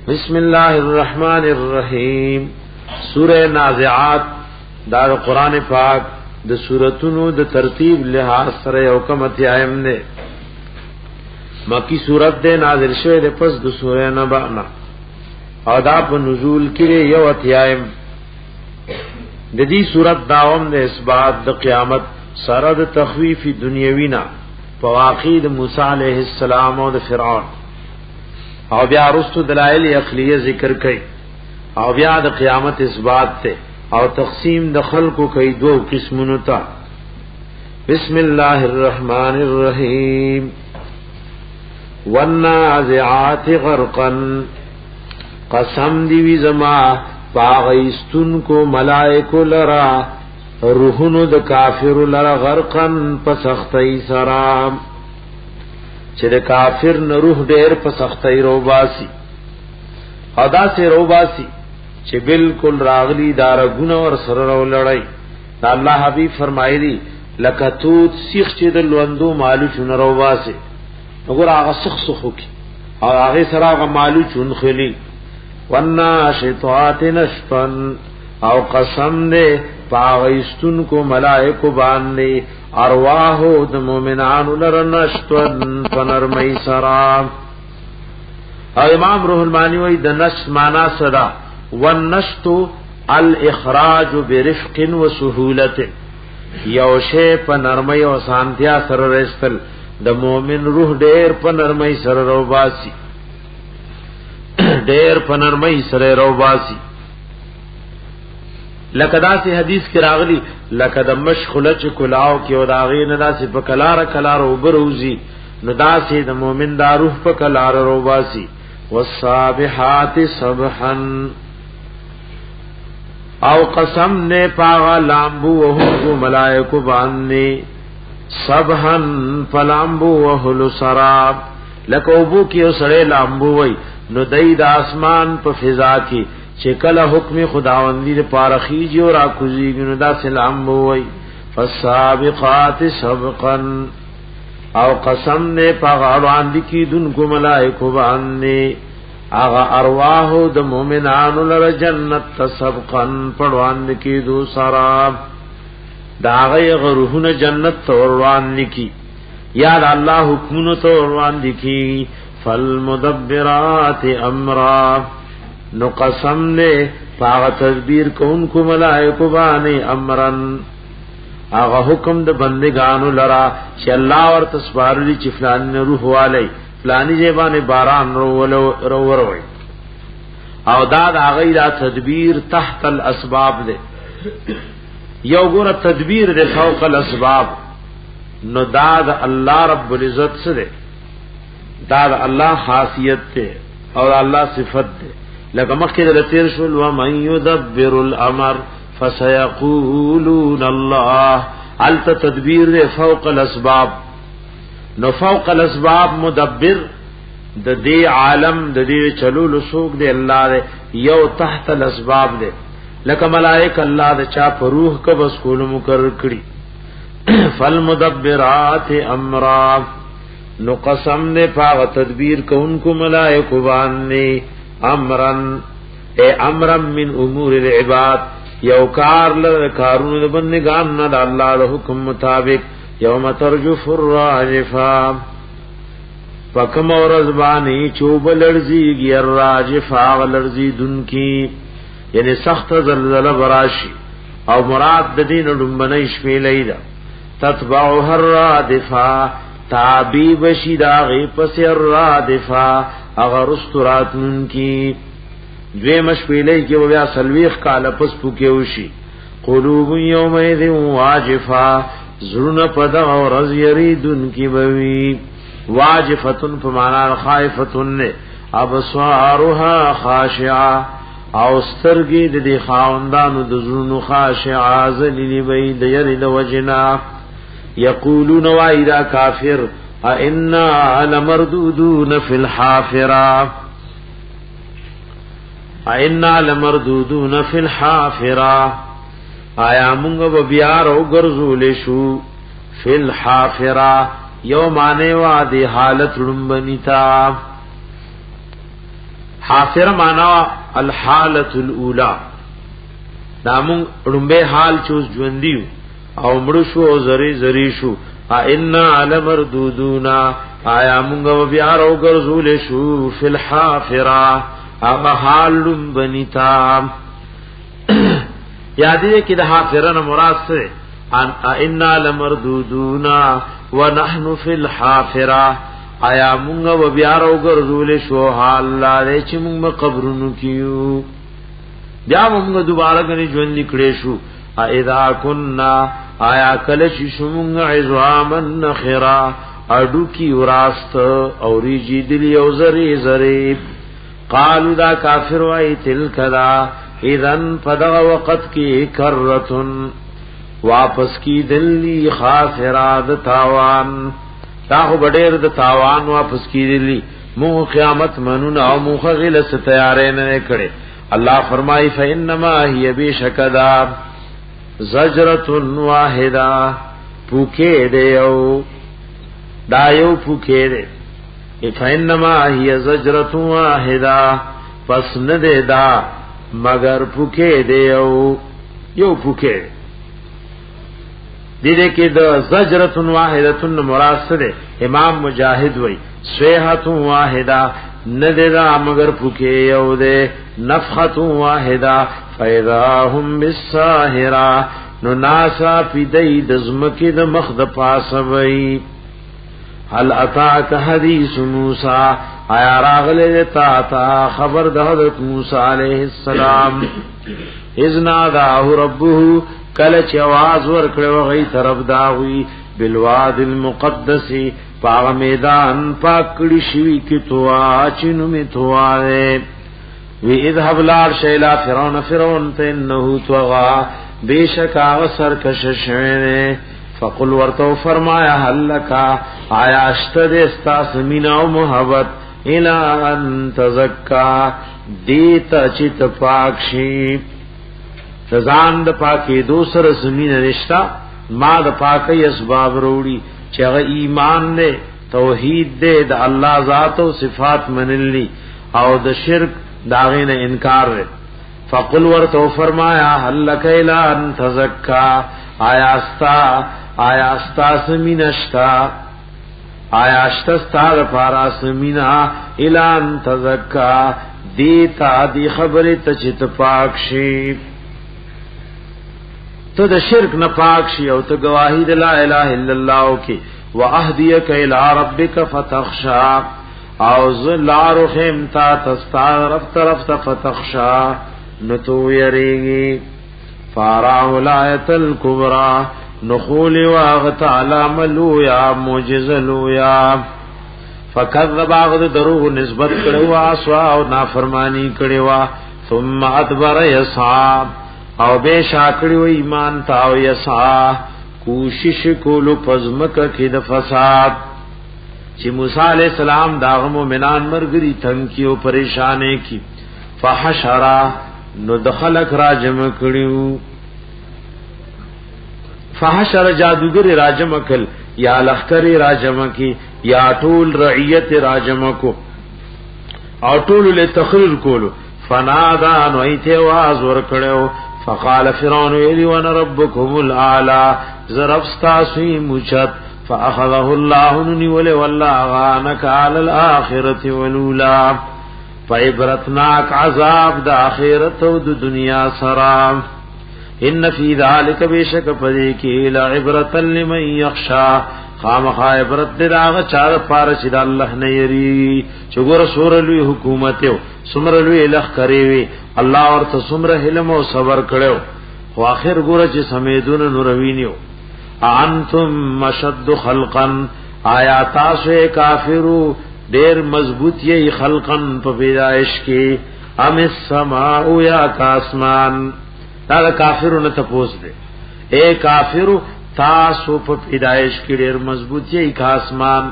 بسم الله الرحمن الرحیم. سوره نازعات دا قرآن پاک د سوراتونو د ترتیب لحاظ سره یو کم اتیایم نه مکی سورت ده نازل شوه ده پس د سوره نبأ نه، او دا په نزول کې یو اتیایم. د دې سورت داوم د اثبات د قیامت سره د تخویف دنیوی نه په واقع د موسی علیه السلام او د فرعون، او بیا رستو دلائل عقلیه ذکر کړي، او بیا د قیامت اثبات ته او تقسیم د خلقو کوي دوو قسمونو ته. بسم الله الرحمن الرحیم. والنازعات غرقا، قسم دی وی زما پاغیستون کو ملائکو لرا روحونو د کافر لرا غرقا په سختۍ سرا، چې د کافر نه روح ډېر په سختۍ روباسي، او داسې روباسي چې بالکل راغلی دارګونه ور سره ولړی. دا الله حبیب فرمایلی لکه توت سیخ چې د لوندو مالو چون روباسي، وګور هغه سخ سخو کی او هغه سره هغه مالو چون خلی. والناشطات نشطا، او قسم دې پاغیستون کو ملائکو باندې ارواح د مؤمنانو لر نشطن پنرمۍ سرا. او امام روح المانی وی د نش معنا صدا والنشط الاخراج برفق وسهولت، یو شی په نرمۍ او سانتیا سره رستل، د مؤمن روح ډېر په نرمۍ سره روباسي، ډېر په نرمۍ سره روباسي. لکه داسې حدیث کې راغلی لکه د مشخله چې کلاو کې او داغې نه داسې په کلار کلار وبروزي، نو داسې د مؤمن دا روح په کلار روباسي. والسابحات سبحا، او قسم نه پاغا لامبو وهو ملائکو باندې سبحا فلامبو وهل سراب، لکه وبو کې سړی لامبو وای، نو دای د اسمان په فضا کې چې کله حکم خداوندی د پارخیږي او راکوزیږي، نو دا سلام وای. فالسابقات سبقا، او قسم نه پاغاړوان دي کی دن کو ملائکو باندې اغه ارواح د مؤمنانو لره جنت ته سبقا پړوان کی دو سرا، دا غي غروحونه جنت ته وروان کی، یا الله حکمونو ته وروان دي کی. فالمدبرات امرا، نو قسم نه پاغه تدبیر کوونکو ملائکو باندې امرن، هغه حکم د بندگانو لرا چې الله ورته سپارلی چې فلان نه روح والی فلانی ځای باران رووروي، او دا د هغه دا تدبیر تحت الاسباب دی. یو ګوره تدبیر د فوق الاسباب، نو دا د الله رب العزت سره دا د الله خاصیت ته او الله صفت ده. لکه مخکې د تیر شول و من یدبر الامر فسيقولون الله، الت تدبیر ده فوق الاسباب. نو فوق الاسباب مدبر د دې عالم د دې چلولو سوق دی الله دی، یو تحت الاسباب دی. لکه ملائک الله د چا په روح قبض کول مقرر کړي. فالمدبرات امرا، نو قسم دې پاغه تدبیر کوونکو ملائکو باندې امرن، اے امرا من امور العباد، یو کار له کارونو د بندگان نه د الله د حکم مطابق. یوم ترجف الراجفه، پکم ورځ باندې چوب لړزیږي الراجفه لړزی دن کی، یعنی سخت زلزلہ براشي، او مراد د دین لومبنۍ شپې لیدا. تتبعها الرادفه، تابع بشی داغه پس الرادفه اگر استراتن کی. دوی مشپیلې کې بیا سلويخ کال پس پوکې وشي. قلوب یومئذ واجفه، زړونه په دغه ورځ یریدون کی بوي. واجفتن په معنا خائفتن نه، ابصارها خاشعه، او سترګې د دې خاوندانو د زړونو خاشعه ذلیلې وي د یری د وجنا. یقولون وایدا کافر ائنا لمردودون فی الحافرہ، ائنا لمردودون فی الحافرہ، آیا مونږ به بیا رو ګرځول شو فی الحافرہ، یو معنی وا دی حالت لومبنی تا. حافره معنا الحالة الاولى، دا مونږ لومبه حال چې اوس ژوندیو او مړ شو او زری زری شو. ائنا لمردودونا، آیا مونږ بیا راو ګرځول شو فی الحافره، هغه حال لومبنی تا. یادې کې د حافره نه مراد څه؟ ان ائنا لمردودونا ونحن فی الحافره، آیا مونږ بیا راو ګرځول شو حال لاره چې مونږ قبرونو کیو، بیا مونږ دوباره غني ژوند کړې شو. اذا كنا، آیا کله چې شومږ عظاما نخرا، اډو کی وراست او ریجی دلی او زری زری. قالو دا کافر وای تلک دا اذن فدغ وقت کی کرتن، واپس کی دلی خاسرا د تاوان. تا خو ډېر د تاوان واپس کی دلی، مو قیامت منون او مو غل ستیارې نه کړي. الله فرمای فإنما هي بشکدا زجرة واحده، پوکې دی او دا یو پوکې دی. فإنما هي زجرة واحده، پس نه دی دا مگر پوکې دی او یو پوکې دی. دې کې د زجرة واحده مراد څه دی؟ امام مجاهد وای صیحة واحده، نه دی دا مگر پوکې یو دی. نفخة واحده فإذا هم بالساهرة، نو ناسا پدې د زمکه د مخ د پاسه وای. هل اتاک حدیث موسی، آیا راغله تا تا خبر د حضرت موسی علیه السلام؟ اذ ناداه ربه، کله چې आवाज ورکړ وغي طرف داوی، بالواد المقدس، پاغ میدان پاک کړي شوی کی توا چینو می توا وی اذهب لار شیلا فرعون، فرعون ته، انه طغى، بیشک هغه سرکش شوی. فقل ورته فرمایا هل لك، آیا اشته د استاس مینا او محبت، الی ان تزکا، دیتا چې ته پاک شي؟ ځان د پاکې دو سره زمين نشتا، ما د پاکي اسباب وروړي چې هغه ایمان نه، توحید دې، د الله ذات او صفات منلی او د شرک داغه نه انکار دی. فقل ورته فرمایا هل لک الی ان تزکا، آیا استا سمینشتا، آیا اشتا د پارا سمینا، الی ان تزکا، دیتا دی خبره ته چې ته پاک شي، ته د شرک نه پاک شي او ته گواہی د لا اله الا الله کې. واهدیک الی ربک فتخشا، او زلار خیم تا تستا رب طرف ته، فتخشا، نو تو یریږي. فاراه الایت الکبرى، نخول واغ تعالی ملویا معجز لویا. فکذب، هغه دروغ نسبت کړو، اسوا او نافرمانی کړو. ثم ادبر یسعا، او به شاکړی و ایمان تا، او یسعا، کوشش کولو پزمک کې د فساد، چې موسی علی السلام داغه مومنان مرګري تنگ کی او پریشانې کی. فحشرا، نو دخلک را جمع کړیو. فحشر، جادوګر را جمع کړ یا لخر را جمع کی یا ټول رعیت را جمع کو او ټول له تقریر کولو. فنادا، نو ایته واز ور کړو. فقال فرعون ویلی وانا ربکم الاعلى، زرب ستاسو مچت. فاخذه الله، ننی ول والله غانک علی الاخرته ولولا، فعبرتناک عذاب د اخرت او د دنیا سره. ان فی ذلک، بیشک پدې کې، لعبرۃ لمن یخشا، خامخا عبرت دې راغ چار پار چې د الله نه یری. چې ګور سور لوی حکومت یو، سمر لوی لخ کری وی، الله ورته سمره علم او صبر کړو، خو اخر ګور چې سمیدون نوروینیو. انتم مشد خلقا، آیا تاسو کافرو ډیر مضبوط یې خلقا په پیدائش کې، ام السماء یا کاسمان؟ دا کافرو نه تپوس دی. اے کافرو، تاسو په پیدائش کې ډیر مضبوط یې کاسمان؟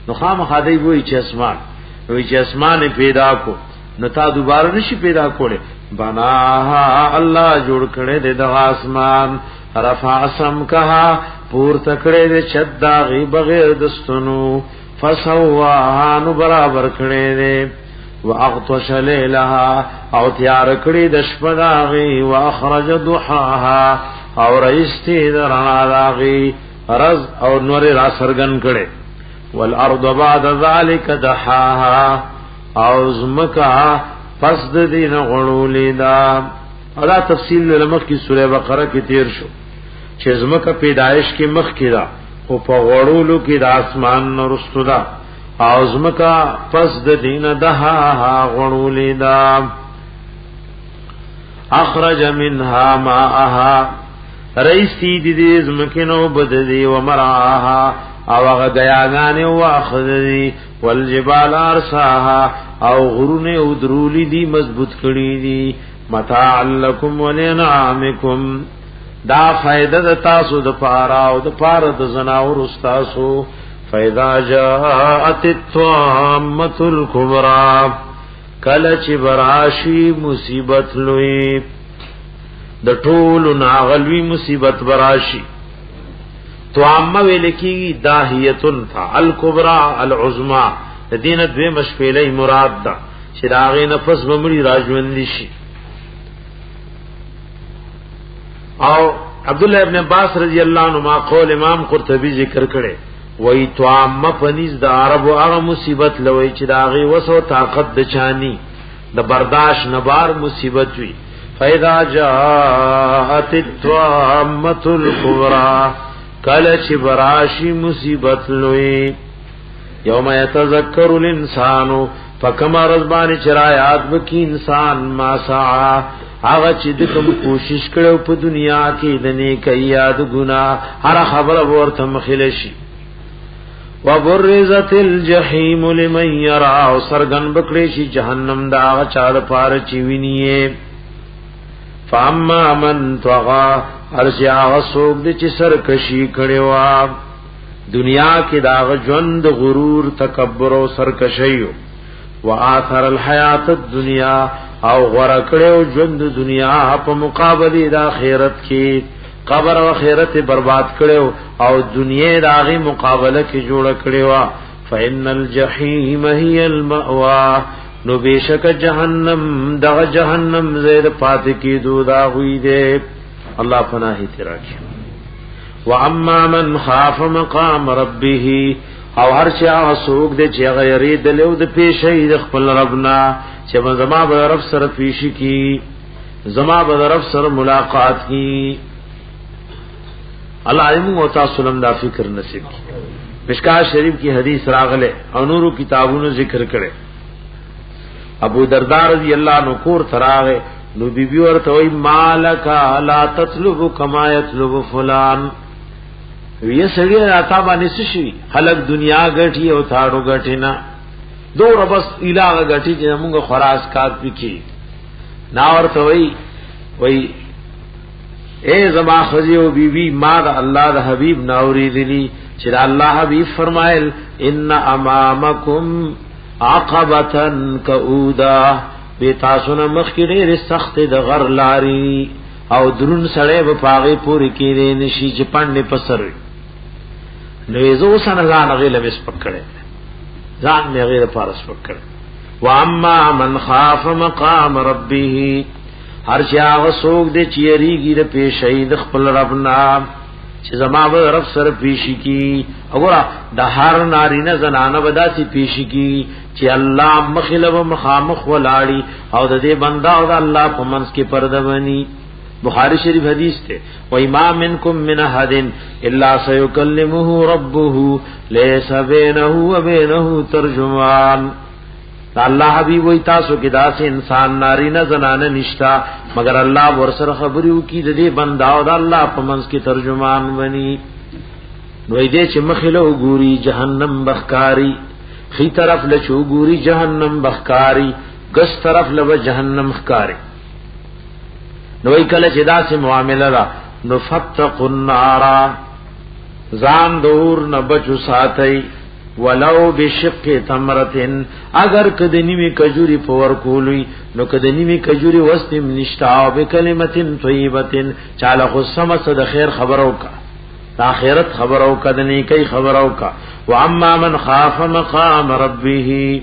نو خامخا دی وای چې اسمان، وای چې اسمان پیدا کو نو تا دوباره نشي پیدا کوله. بناها، الله جوړ کړي د اسمان. رفع سمکها، پور تکړه د چد داغي بغیر دستونو. فسواها، نو برابر کړي دي. واغطش ليلها او تیار کړی د شپه داغي واخرج ضحاها او رئیستی درنا داغي رز او نور را سرګن کړي والارض بعد ذلك دحاها او زمکا پس د دین غړولې دا ادا تفصیل لمخ کی سوره بقره کې تیر شو چې زمکه پیدایش کې مخ کې دا او په غړولو کې د اسمان نورستو دا او زمکه پس د دین دها غړولې دا اخرج منها ماءها رئیسی دی دی زمکه نو بد دی ومرعاها او هغه غیاګانې واخذ دی والجبال ارساها او غرونه او درولی دی مضبوط کړی دی متاع لکم ولنعامکم دا فائدہ د تاسو د پاره او د پاره د زناور استاسو فاذا جاءت الطامه الكبرى کله چې براشي مصیبت لوی د ټولو ناغلوی مصیبت براشي طامه ویل کی داهیتن تا الکبرى العظما د دین دوی مشپېلې مراد ده چې راغې نفس بمړي راژوند شي او عبد الله ابن عباس رضی الله عنه ما قول امام قرطبي ذکر کړي وای طامه پنیز د عربو هغه مصیبت لوي چې دا غي وسو طاقت د چانی د برداشت نبار مصیبت وی فاذا جاءت الطامه الكبرى کله چې براشي مصیبت لوی یوم یتذکر الانسان فکما رزبان چرایات بکی انسان ما سعا هغه چې د کوم کوشش کړو په دنیا کې د نیکي یاد ګنا هر خبره ورته مخله شي وبرزت الجحیم لمن یرا او سرغن بکړي شي جهنم دا هغه چا د پاره چې ویني فاما من طغى ارشیا غسوک د چې سرکشي کړي وا دنیا کې دا ژوند غرور تکبر او سرکشي واثر الحیات الدنیا او غره کړو ژوند دنیا په مقابله د آخرت کې قبر او آخرت برباد کړو او دنیا د هغه مقابله کې جوړ کړو فإن الجحیم هي المأوا نو بیشک جهنم دغه جهنم زید پات کی دو دا غوی دے الله پناه تیرا کی واما من خاف مقام ربه او هر چا سوق دې چې غیری دلو د پیشې د خپل ربنا چې زما به رب سره پیش کی زما به رب سره ملاقات کی الله دې موږ تاسو لم دا فکر نصیب کی مشکا شریف کی حدیث راغله او نورو کتابونو ذکر کړي ابو دردار رضی الله عنه کور تراغه نو بی بی ورته وای مالک لا تطلب کما یطلب فلان وی سړی راته باندې څه شي خلک دنیا ګټي او تاړو ګټي نه دور بس علاوه ګټي چې موږ خراس کات پکې نا ورته وای وای اے زما خزی او بی بی ما د الله د حبیب ناوری دلی چې الله حبیب فرمایل ان امامکم عقبتن کعودا بی تاسو نه مخکې ډېر سخت د غر لاري او درون سړی په پاغه پوری کې دی نشي چې پاندې پسر وي نو زه اوس نه ځان غیله مس پکړې ځان مې غیله پارس پکړې واما من خاف مقام ربه هر چې هغه څوک دی چې یریږي د پیشې د خپل رب نه چې زما به رب سره پیشي کی وګوره د هر نارینه زنانه به داسې پیشي کی چې الله مخله و مخامخ ولاړی او د دې بندا او د الله په منځ کې پرده ونی بخاری شریف حدیث ته و ما منکم من احد الا سيكلمه ربه ليس بينه وبينه ترجمان الله حبیب وی تاسو کې داسې انسان ناری نه زنانه نشتا مگر الله ورسره خبرې وکي د دې بندا او د الله په منځ کې ترجمان ونی نو دې چې مخله وګوري جهنم بخکاری خي طرف له چوغوري جهنم بخکاری ګس طرف له جهنم خکاری نو کله چې داسې معاملې را نو فتقوا النار ځان دور نه بچو ساتي ولو بشق تمرتن اگر کده نیمی کجوری پور کولی نو کده نیمی کجوری وستم نشتا او بکلمتن طیبتن چاله خو سم د خیر خبرو کا د اخرت خبرو کا د نیکی خبرو کا واما من خاف مقام ربه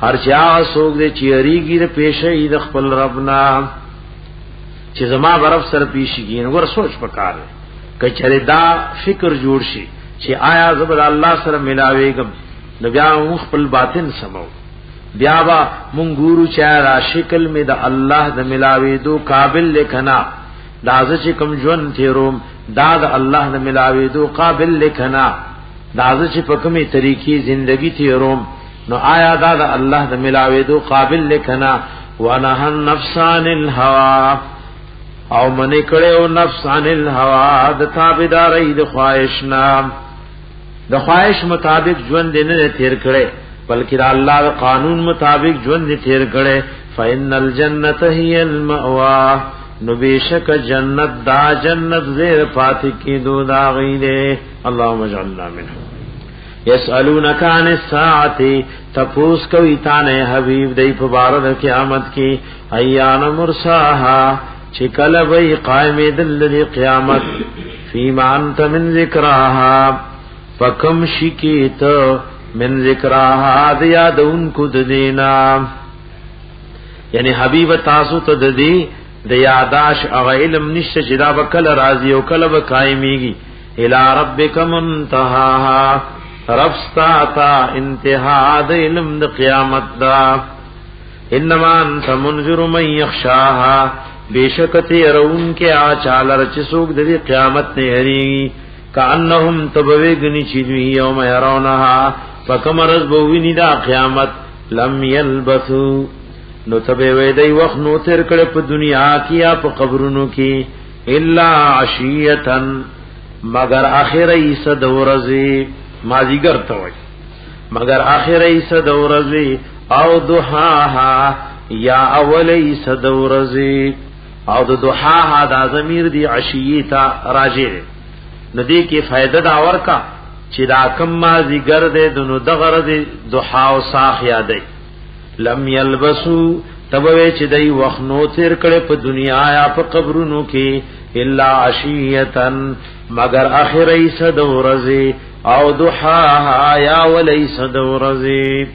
هر چا سوګ دې چیریږي د پیشې د خپل رب نه چې زما برف سره پیشيږي نو ور سوچ پکار کچره دا فکر جوړ شي چې آیا زبر الله سره ملاويږم نو بیا مون خپل باطن سمو بیا با مونږ ګورو چې را شکل می د الله د ملاوي دو قابل لکنا دا چې کوم ژوند تیروم دا د الله د ملاوي دو قابل لکنا دا چې په کومې طریقې زندگی تیروم نو آیا دا د الله د ملاوي دو قابل لکنا ونهى النفس عن الهوى او من کړو نفس عن الهوى د تابعداري د خواهش نام د خواهش مطابق ژوند نه تیر کړي بلکې د الله د قانون مطابق ژوند تیر کړي فإن الجنة هي المأوى نو بیشک جنت دا جنت زیر پات کی دو دا غیره اللهم اجعلنا منه یسالونک عن الساعه تپوس کوي تا نه حبیب دی په بار د قیامت کې ایان مرساها چې کله وی قائم دل دی قیامت فیما انت من ذکرها فکم شکی ته من ذکرها د یادون کو د دینا یعنی حبیب تاسو ته د دی د یاداش او علم نشته چې دا وکل راضی او کله به قائمیږي الی ربک منتهاها رب ستا تا انتها د علم د قیامت دا انما انت منذر من یخشاها بیشک تیرون کې آ چالر چې څوک د قیامت نه هری کانهم تبوی غنی چې دوی یوم يرونها فکم رز بوینی دا قیامت لم یلبثو نو تبه وې دی وخت نو تیر کړ په دنیا کې یا په قبرونو کې الا عشیتن مگر اخر ایسه د ورځې مازیګر ته وای مگر اخر ایسه د ورځې او دحاها یا اول ایسه د ورځې او د دحاها دا ضمیر دی عشیه تا راجع دی ندی کې فائدہ دا ورکا چې دا کم مازیګر دی دنو د غرض دحا او ساخ یادې لم یلبسو تبوی چې دی وخت نو تیر کړي په دنیا یا په قبرونو کې الا عشیتن مگر اخر ایسه د ورځې او دحاها یا ولیس د ورځې.